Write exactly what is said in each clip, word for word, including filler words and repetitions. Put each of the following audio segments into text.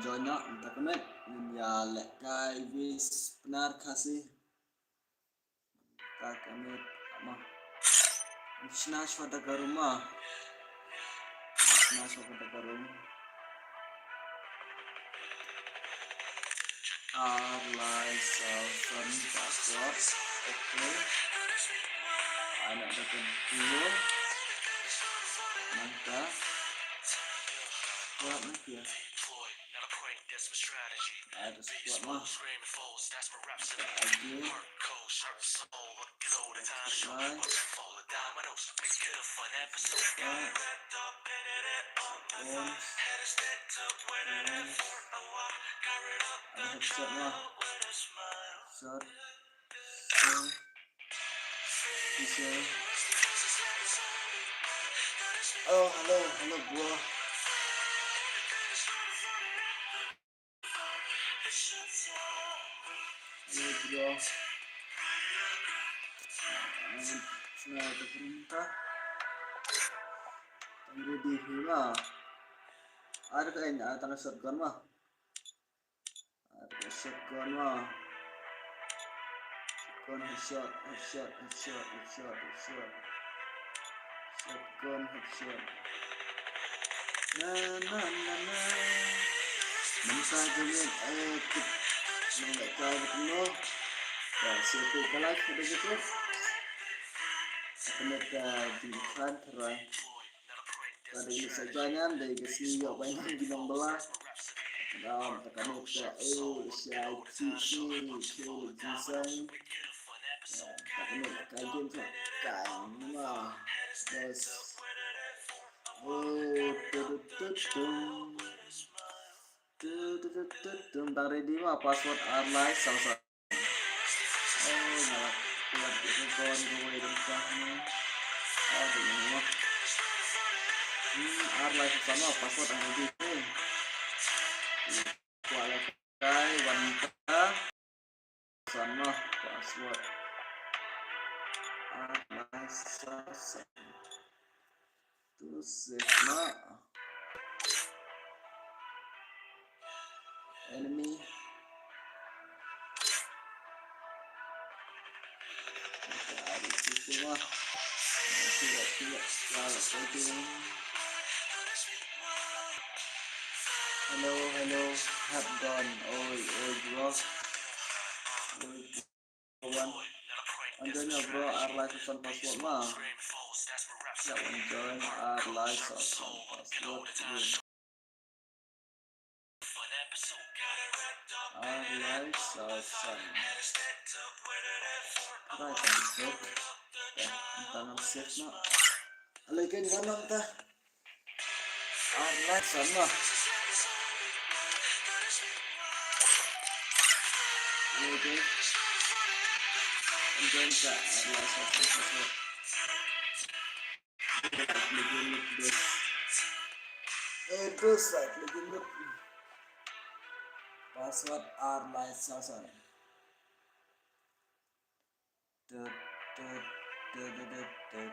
Join noh mynta ka miet ngin ïa lehkai base Pnar Khasi. Mynta ka miet ma. Shna shwa da ka room ma. Shna shwa da ka room. Ar lai saw san password. Okay. Ana da ka duo. Mynta. Kuat na pia. Ai, da squad ma. Again. Ai. Ai. Ai. Ai, headshot ma. Shot. Shot. Shot. Oh, hello, hello, bro. Hello, bro. Sniper printer. Tang ready hi ma. Ar ka en, ah, tang shotgun ma. Ar ka shotgun ma. Shotgun headshot, headshot, headshot, headshot, headshot. Shotgun headshot. Na, na, na, na. Mynta ka miet, eh, tip. Nang lehkai ba kumno. Ka shu peit ka live ka dei ka tip. Ka miet ka jingkhan tharai. Ka dei ka sa jangan dei ka sngi ïoh bai nang ki nong bala. Ngam ta ka miet ka, eh, sha chi chi, chi, chi, chi, sang. Ka miet ka game sa. Ka ma. Best. Oh, tu, tu, tu, tu. Tu, tu, tu, tu, tu. Tang ready ma, password ar lai saw san. Oh, nga la kuat ïa ka gun kawei dang sah ma. Ah, dang ïa ma. Hmm, ar lai saw san ma, password ang ready. Hmm. Kuat la kai, wan ka. San ma, password. Ar lai saw san. Tu save ma. Enemy. Hello, hello, hap don. Oi, oi, bro. Oi, wan. Wan join ïa bro, ar lai saw san password ma. Ïa wan join, ar lai saw san password. Ar lai saw san. Right, tang save. Ïa, tang save na. Alai kan wan nang ta. Ar lai saw san ma. Ïa, okay. Ïa, join ka ar lai saw san, saw san. Legend Loop dos. Eh, dos, Legend Loop. Password ar lai saw san. Tut, tut, tut.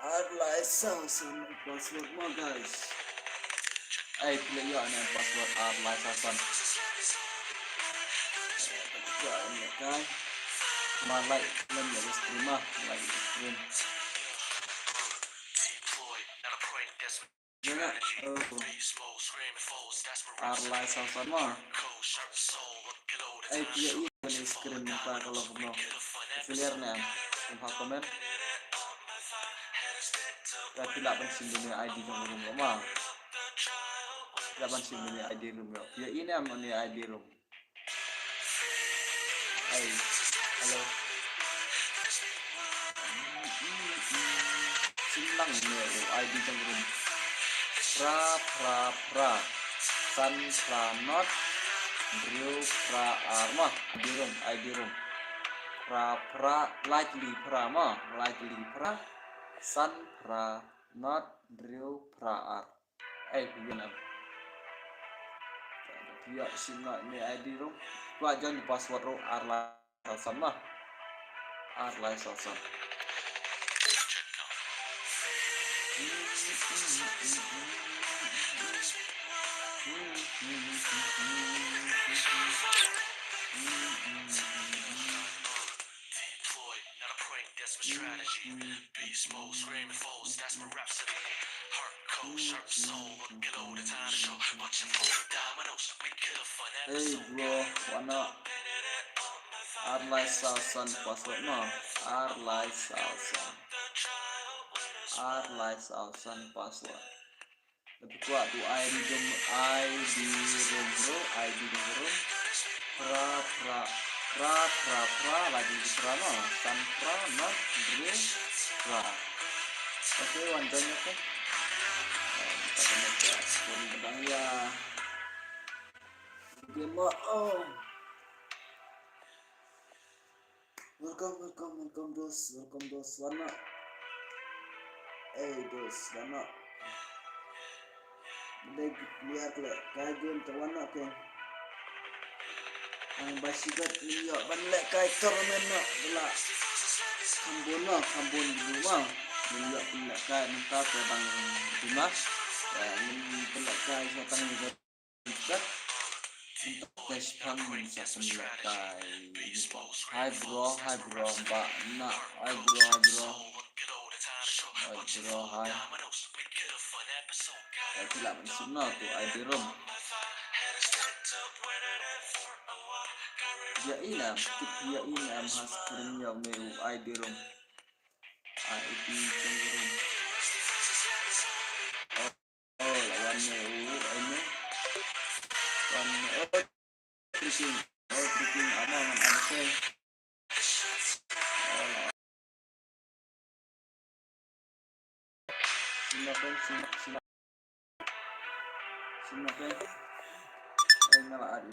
Ar lai saw san password mo, guys. Ai, phi la ïoh ne password ar lai saw san. Ka em ne kai. Ma like lem ïa ka stream ma, like ïa ka stream. Ïa nga, oh. Ar lai saw san mo. Ai, phi ïohi kane screen mynta ka long kumno. Clear ne em? Pynbna ha comment. Te phi lah ban shim ïa une u I D jong u room mo. Phi lah ban shim ïa une u I D room mo. Phi ïohi ne em une u I D room? Ai, hello. Shim lang une u I D jong u room. Phra, phra, phra. San, phra, not. Hynriew, phra, ar. Ma, I D room, I D room. Phra, phra, lai tylli phra, ma. Lai tylli phra. San, phra, not. Hynriew, phra, ar. Ai, phi ïohi ne em? Phi ïohi shim noh une u I D ruh. Kwah join password ruh ar lai saw san ma. Ar lai saw san. Hey bro, wanna? Ar lai saw san password mo? Ar lai saw san. Ar lai saw san password. Tapi kwah tu I D room, I D room bro, I D room. Pra pra pra pra pra, lagi di pra mo. San pra not bro pra. Okay, wan join aku. Kita kena buat pun pedang ya. Game oh. Welcome, welcome, welcome, dos. Welcome, dos. Wan noh. Ei, dos, wan noh. Dei clear kle. Kai game te wan noh ke. Ang ba shigat ni yo ban leh kai tournament noh. Bela. Kham bun noh, kham bun dulu ma. Ni yo ban leh kai mynta te bang dima. Ya, ni ban leh kai sa tang ni. Hi bro, hi bro, ba na, hi bro, hi bro. Hi bro, hi. Ka phi lah ban sim na tu I D room. Ya ina, tip ya ina am has kring ya me u I D room. I D room. Oh, la wan ne u, ai ne. Wan ne, oh, tricking. Oh, tricking. Amo ngan amo ke. Oh, la. Sino pen, sino, sino. Sino pen. Ai, nga la adi.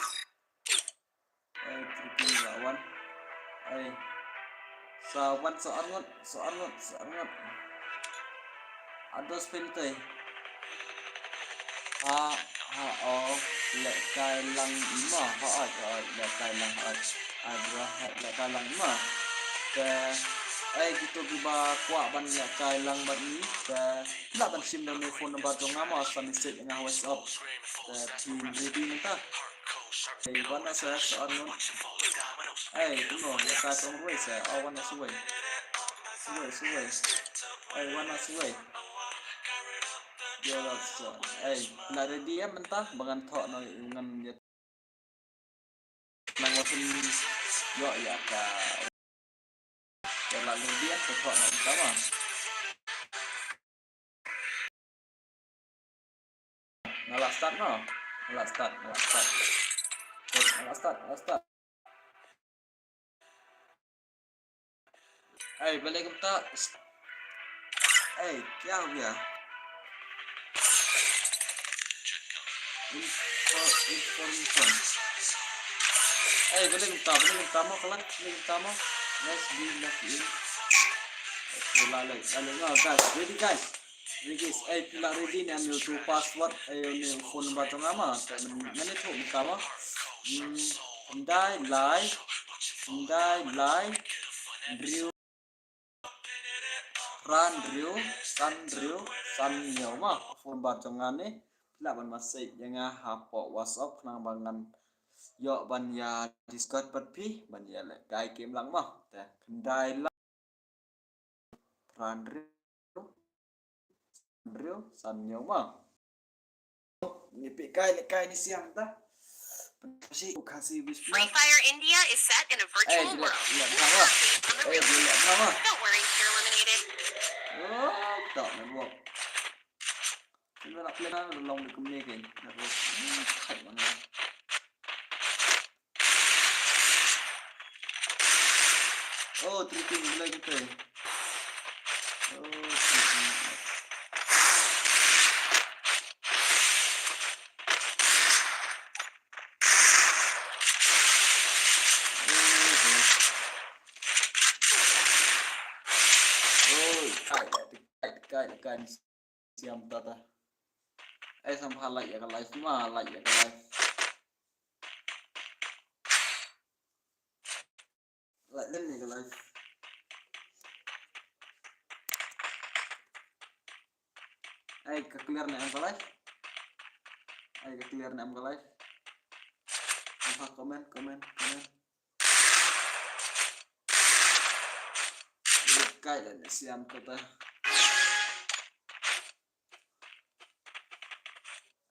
Ai, tricking la wan. Ai. Sa wan sa arngot, sa arngot, sa arngot. Ados pentai. Ha, ha, oh, leh kai lang ima, ha, ha, ha, leh kai lang, ha, ha, bro, ha, leh kai lang ima. Te, ai, kito kiba kwah ban leh kai lang bad ngi, te, lah ban sim da u phone number jong nga mo, sa message nga WhatsApp. Te, phi ready mynta. Ei, wan na sa, sa arngot. Ei, kumno, ya ka tong ruwei sa, oh, wan na suwei. Suwei, suwei. Ei, wan na suwei. Ya la sa. Ei, la ready ya mynta, ba ngan thoh na ngan ya. Nang wasin yo ya ka. Ya la ready ya, thoh na mynta ma. Nga la start no. Nga la start, nga la start. Nga la start, nga la start. Ei, balik kumta. Ei, kya ho gaya? Info, information. Ei, balik kumta, balik kumta mo, kalat, balik kumta mo. Let's be lucky. Okay, la, la, la, la, no, guys, ready, guys. Ready, guys. Ei, phi la ready ne, ane u password, ei, ane u phone number jong nga ma. Te ngan ïathuh mynta ma. Hmm, khyndai lai, khyndai lai, hynriew, phra hynriew, san hynriew, san hynñiew ma. Phone number jong nga ne. Phi lah ban message ïa nga hapoh WhatsApp khnang ba ngan ïoh ban ïa discuss bad phi, ban ïa leh kai game lang ma. Te khyndai lai. Phra hynriew, hynriew, san hynñiew ma. Ngi peit kai leh kai ni siang ta. Khasi, Khasi bis. Free Fire India is set in a virtual world. Leh, leh, leh, leh, leh. Don't worry, you're eliminated. Oh, tak network. Kynmaw la play na long de kumne ke. Network. Hmm, khat mana. Oh, tripping, mulai kita. Oh, tripping. Oh, oh. Oh, kai, kai, kai, kai. Siam tata. Ai, sam ha like ïa ka live ma, like ïa ka live. Like len ïa ka live. Ai, ka clear ne em ka live? Ai, ka clear ne em ka live? Em ha comment, comment, comment. Kai la ne siam kata.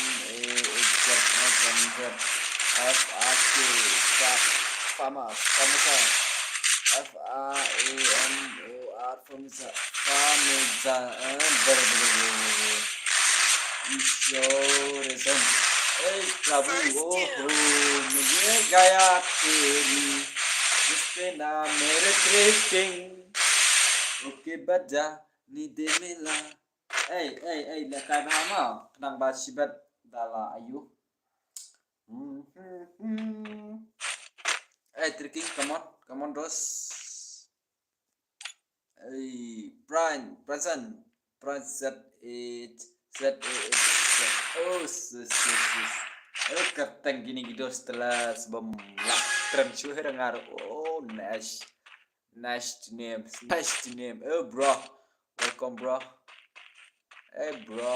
A H Z, not from Z. F A K, Fa-, Fama, Famasa. F A M O R, Famasa, Famasa, eh, ber, ber, ber, ber, ber. ईशो रेशम। ए प्रभु, ओ हो, मुझे गया तेरी, जिसपे ना मेरे ट्रेकिंग। ओके बजा, ni de mela. Ei, ei, ei, lehkai bha ma, khnang ba shibet da la ayu. Hmm, hmm, hmm. Ei, tricking, come on, come on, Dos. Ei, Brian, Branson, Brian Z H, Z A H, Z. Oh, sus, sus, sus. Oh, kyrteng kine ki dos telas bym lah kren shuh ïa nga ruh. Oh, nice. Nice name, nice name. Oh, bro. Welcome, bro. Hey, bro.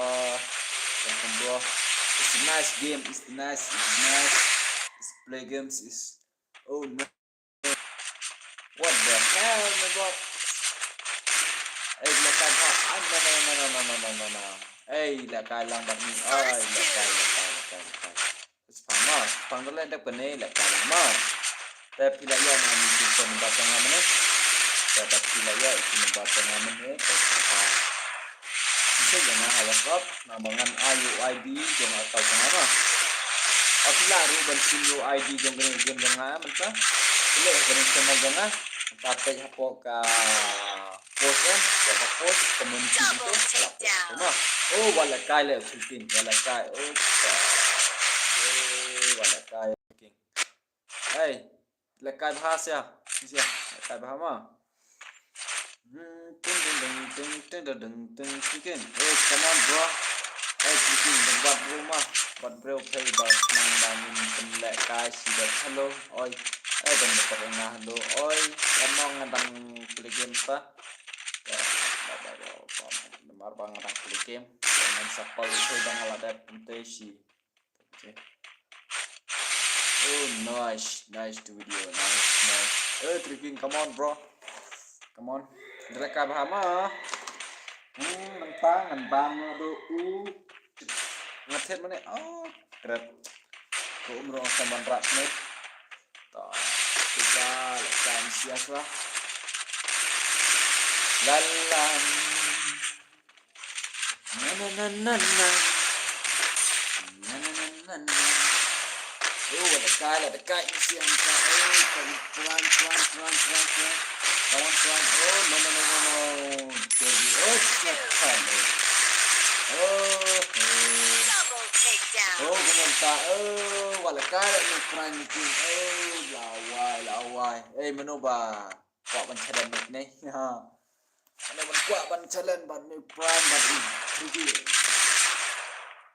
Welcome, bro. It's a nice game. It's nice. It's nice. It's play games. It's, oh, no. What the hell, my bro? Hey, lehkai bha. Ah, no, no, no. Hey, lehkai lang bad ni. Ay, lehkai, lehkai, lehkai, lehkai. Spang ma, spang dole dep kane lehkai lang ma. Te phi la ïoh na ni ki phone number jong nga mynne. Te phi la ïoh ki number jong nga mynne. Te phi la ïoh. Ïa nga ha WhatsApp, namar ngan ai U I D jong account jong nga ma. Phi lah ruh ban sim U I D jong kane game jong nga mynta. Phi lah kane channel jong nga. Mynta peit hapoh ka post em, ka post community. Double takedown. Oh, wat lehkai leh shooting, wat lehkai. Oh, wat lehkai. Hey, lehkai bha sia. Sia, lehkai bha ma. Hmm, ting, ting, ting, ting, ting, ting, ting, ting, ting. Hey, come on, bro. Hey, ting, ting, ting, wat bro ma. Wat bro, hey, ba, nang, nang, ting, lehkai, si, dat, hello, oi. Hey, dang, dat, nga, hello, oi. Em, nang, dang, play game pa. Ya, ba, ba, ba, ba, ba. Namar ba, nga, dang, play game. Dang, sa, pal, hey, dang, la, dat, ting, ting, si. Okay. Oh, nice, nice to video, nice, nice. Eh, tricking, come on, bro. Come on. Dere ka bha ma. Hmm, nang pa, ngan bam no do u. Ngat het mane. Oh, kret. Ko umro sa man rat ne. Ta, kita, kan sias lah. Lalam. Na, na, na, na, na. Na, na, na, na, na. Oh, wat lehkai, wat lehkai, siang ka. Oh, pelan, pelan, pelan, pelan, pelan. Pelan, pelan. Oh, no, no, no, no, no. Jadi, oh, siap, kan. Oh, oh. Double takedown. Oh, kumon ta. Oh, wat lehkai, ni prime meeting. Oh, lawai, lawai. Eh, mano ba. Kwah ban challenge ne. Ha. Ano ban kwah ban challenge ban me prime ban i. Tricking.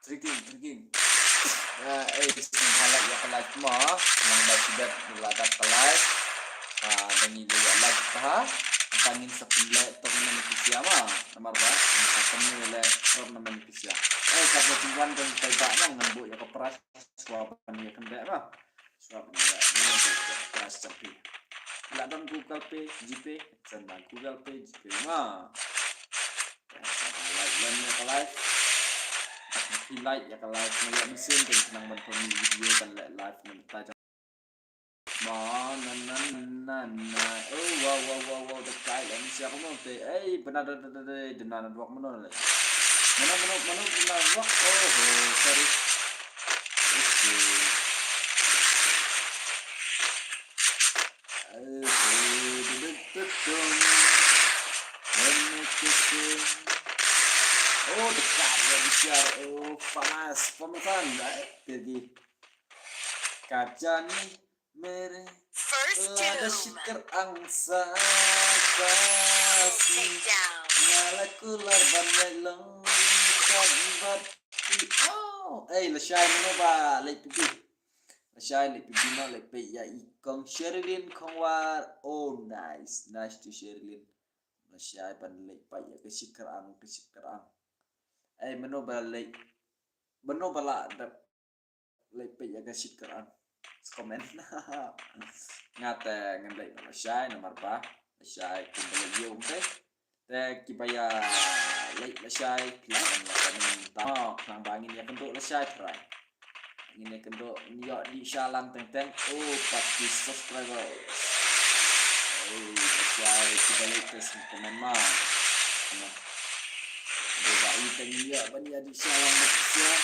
Tricking, tricking. Ya, eh, sngewbha like ïa ka live mo. Nang ba shibet la dap ka live. Ah, dang i leh ïa live ha. Tang ngin sa pynleh tournament pisa ma. Namar ba ngin sa pynleh tournament pisa. Eh, ka ba jingwan dang kai ba nang ngan buh ïa ka prize. Shuwa ban ïa kynduh ma. Shuwa ban ïa kynduh. Prize jong phi. La don Google Pay, GPay, send ma Google Pay, GPay ma. Like lem ïa ka live. Phi like ïa ka live, nga ïa mynsiem kan nang ban pynmih video ban leh live na mynta. Ma, na, na, na, na. Oh, wow, wow, wow, wow, the guy, let me see, aku mau te. Eh, benar, da, da, da, da, da, na, na, dua, mana lagi? Mana, mana, mana, benar, dua. Oh, oh, sorry. Okay. Eh, eh, da, da, da, da. Let me see. Oh, the guy, let me see. Oh, panas, panasan, eh, pergi. Ka jani mere lada shikar ang sa ka si. Nga la kular ban leh long kat bat ki. Oh, eh, la shai mano ba leh pipi. La shai leh pipi no leh pe ya i kong Sherilyn Kongwar. Oh, nice. Nice to Sherilyn. Lashai ban leit peit ïa ka shit kyrang, ka shit kyrang. Ei, mano ba leit, mano ba lah dep leit peit ïa ka shit kyrang? Sa comment. Nga te ngan leit lashai namar ba lashai kumba leit ïoh te. Te kiba ïa leit lashai ki lah ban comment. Tang khnang ba ngin ïa kynduh lashai trai. Ngin ïa kynduh, ngin ïoh dih sha lang teng teng. Oh, pat ki subscriber. Ei, lashai kiba leit te sngewbha ma. Dei ba ïa teng ïa ban ïa dih sha lang bad ki share.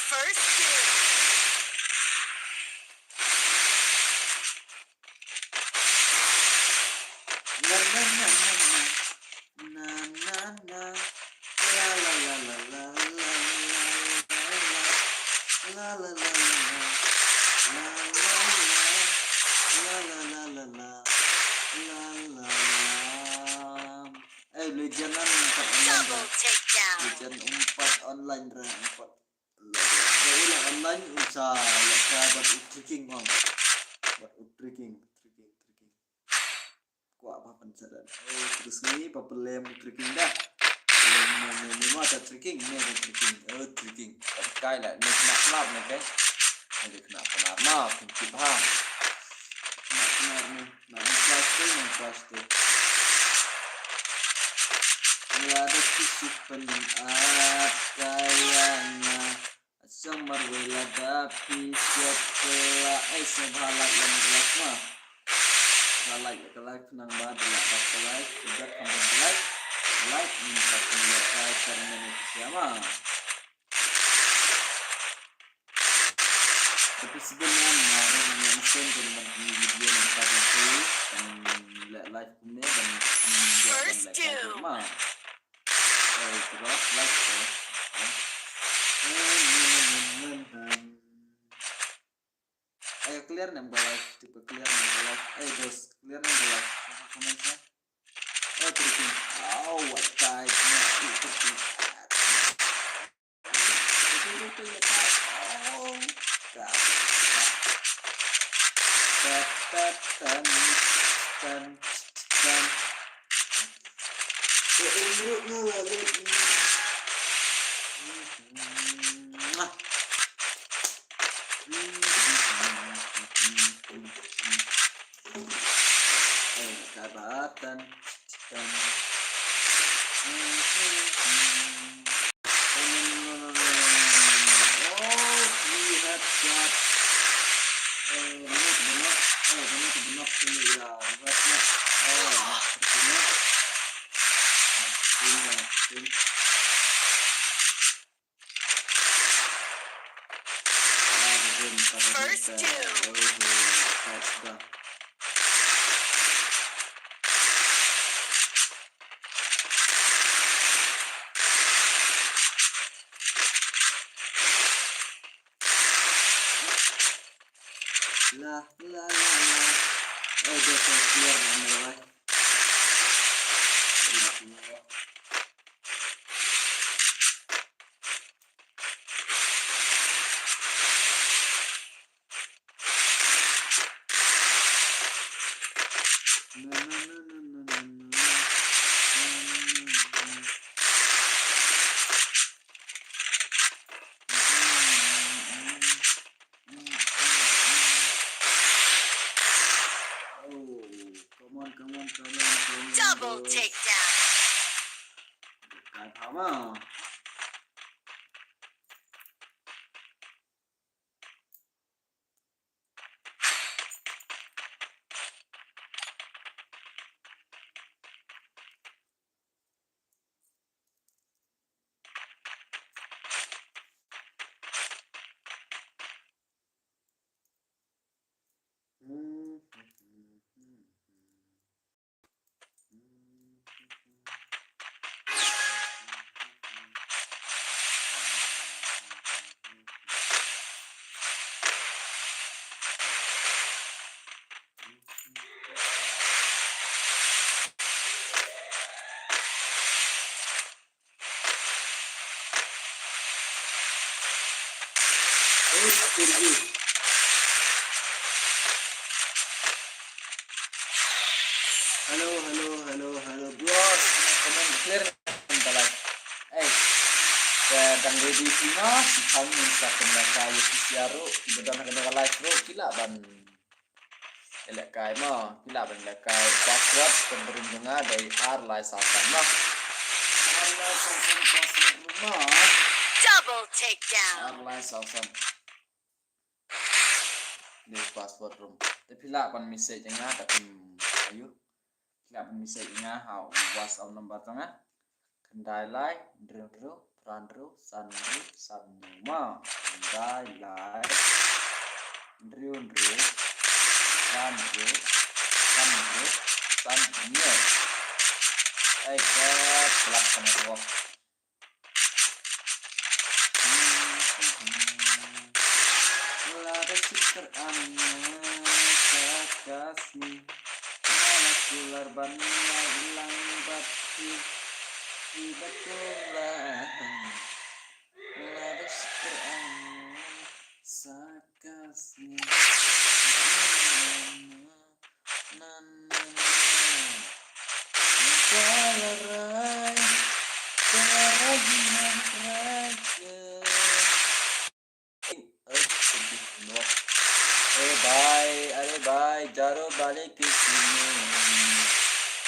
First kill. Na, na, na, na, na. Na, na, na. La, la, la, la, la, la, la, la, la. La, la, la, la, la. La, la, la, la, la. La, la, la, la, la. La, la, la, la. Eh, Blue Jen, em pat online. Double takedown. Blue Jen, em pat online re, em pat. Ba u la online, u sa lehkai bad u Tricking ong. Bad u Tricking, Tricking, Tricking. Kwah ba pynsadan. Oh, terus ni ba pynlem u Tricking dah. Lem mo, mo, mo, mo, ta Tricking, mo, mo, Tricking. Oh, Tricking. Kai lah, ni kena kenap ni, kai. Ni kena kenap. Maaf, kena kenap ni. Nang plastik, nang plastik. Lada ki shu pynat ka ïa nga, sa marwei lada phi shet la, eh, sngewbha like ïa ka live ma. Sngewbha like ïa ka live, nang ba da like ka live, sngewbha kham ban like, like, ngin sa pynlehkai permanent ïa ma. Te shisien nga ruh nga mynsiem ban pynlong video na ka bynta ban leh live kumne ban pynlong ban leh live ma. Eh, terus live tu. Eh, clear nem ka live, tipe clear nem ka live. Eh, dos, clear nem ka live. Comment sa. Oh, Tricking. Oh, what type? First kill. La, la, la, la. Oh, dia dah keluar nama dia. Oh, come on, come on, come on, come on, double takedown. Kai pha ma. Hello, Hello, hello, hello, hello, bro. Comment clear na ka live. Ei. Ka dang ready ki nga, ki thang min sa kena ka yu ki sia ru, ki bedan kena ka live ru, ki lah ban. Elek kai mo, ki lah ban elek kai password pynrung jong nga dei ar lai saw san mo. Ar lai saw san password mo. Double takedown. Ar lai saw san. Dei password room. Te phi lah ban message nga ta phi ayu. Phi lah ban message nga ha WhatsApp number ta nga. Khyndai lai, hynriew hynriew, phra hynriew, san hynriew, san hynñiew mo. Khyndai lai, hynriew hynriew, phra hynriew, san hynriew, san hynñiew. Ai ka plak ka network. Lada sik ter ang ka kasih. Lada kular ban lai ilang bati. Iba kular. Lada sik ter ang sa kasih. Eh bhai, are bhai, jaro balik ke sini.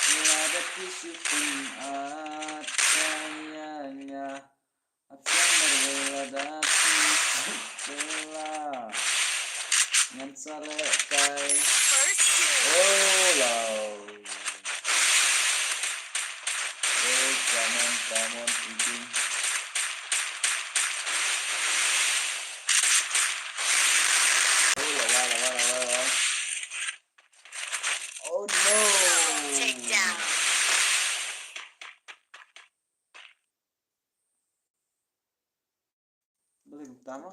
Lada kisu pun at kayanya. At kayanya lada kisu pun. Ngan sa leh kai. First kill. Oh, lao. Hey, come on, come on, Putin. Oh, la, la, la, la, la, la. Oh, no. Takedown. Balik utama.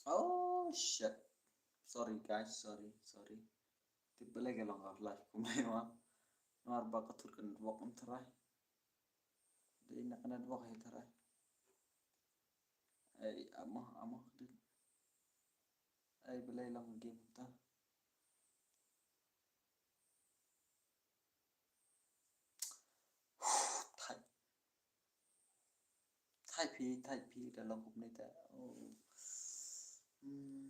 Oh shit. Sorry guys, sorry, sorry. Tip balik ka long ka live kumne ma. Namar ba ka thut ka network um tharai. Dei na ka network hi tharai. Ai amo amo. Ai balei long game ta. Thait. Thait phi, thait phi da long kumne ta. Oh. Hmm.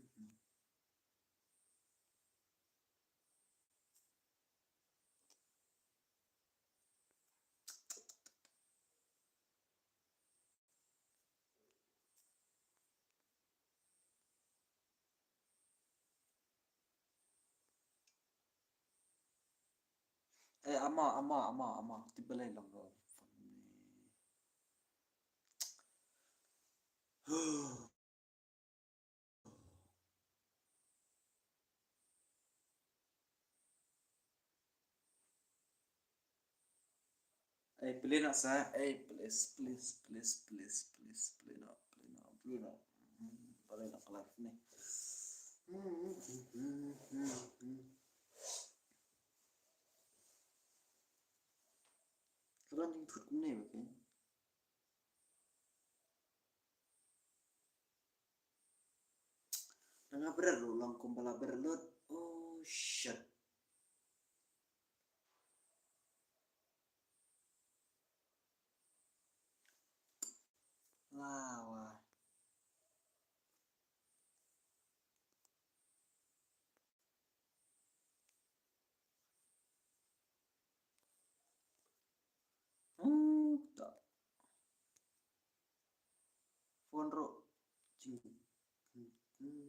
Eh, ama, ama, ama, ama. Ti balei long ko. Ei, play noh sa. Ei, please, please, please, please, please, play noh, play noh, play noh. Hmm, balei noh ka live ne. Hmm, hmm, hmm, hmm, hmm. Ka don jingthut kumne ba ke. Dang nga bret ruh long kumba la bret lut. Oh shit. Lawa. Hmm, ta. Phone ruh. Jing. Hmm, hmm.